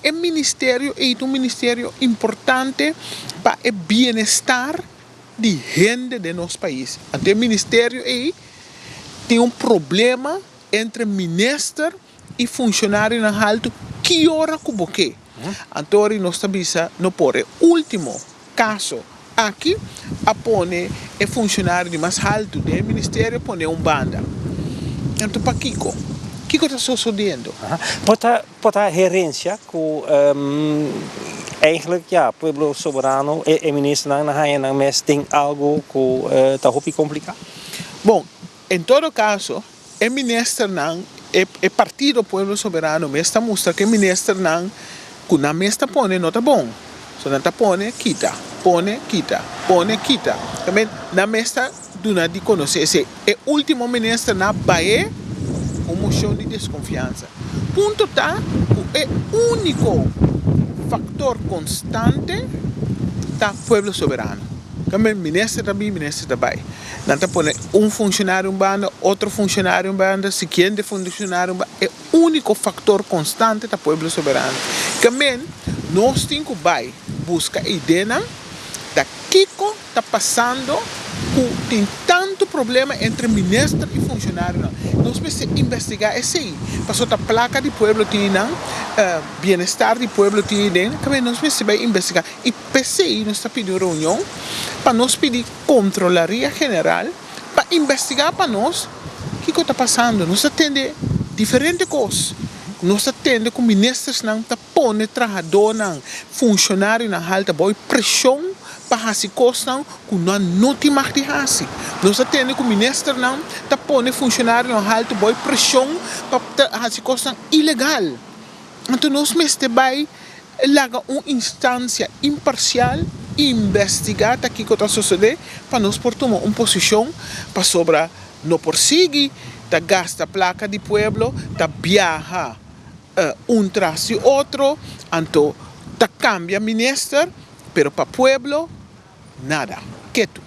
E ministerio ei ta un ministerio importante pa e bienestar di hende den nos pais. Anto e ministerio ei tin un problema entre minister i funshonarionan haltu ki ora ku bo ke. Anto ora nos ta bisa no por. E ultimo kaso aki a pone e funshonario di mas haltu den e ministerio pone un banda. Anto pakiko? Kiko ta sosodiendo? Por ta por ta herencia ku eigenlijk ya Pueblo Soberano e e ministernan a haña nan mes den algo ku ta hopi kompliká? Bon, en todo kaso e ministernan, e e partido Pueblo Soberano mes ta mustra ku e ministernan ku nan mes ta pone no ta bon. So nan ta pone kita, pone kita, pone kita. Tambe nan mes ta duna di konosé esei. E último minister nan a bae un moshon di deskonfiansa. Punto ta ku e úniko faktor konstante ta Pueblo Soberano. Tambe minister ta bin, minister ta bai. Nan ta pone un funshonario un banda, otro funshonario un banda, sigiente funshonario un banda. E úniko faktor konstante ta Pueblo Soberano. Ke men nos tin ku bai buska e ideanan ta kiko ta pasando ku tin tantu problema entre minister i funshonarionan. Nos mester investigá esei, pasobra ta plaka di pueblo tin einan, bienestar di pueblo tin eiden. Ke men nos mester bai investigá. I p'esei nos ta pidi un reunion pa nos pidi Kontrolaria General pa investigá pa nos kiko ta pasando. Nos ta tende diferente kos. Nos ta tende ku ministersnan ta pone trahadónan, funshonarionan halta bou preshon pa hasi kosnan ku nan no tin mag di hasi. Nos ta tende ku ministernan ta pone funshonarionan haltu bou preshon pa hasi kosnan ilegal. Anto nos mester bai laga un instansia imparsial investigá ta kiko ta sosodé pa nos por tuma un posishon pasobra no por sigui ta gasta plaka di pueblo ta biaha un tras di otro anto ta kambia minister pero pa pueblo nada ketu.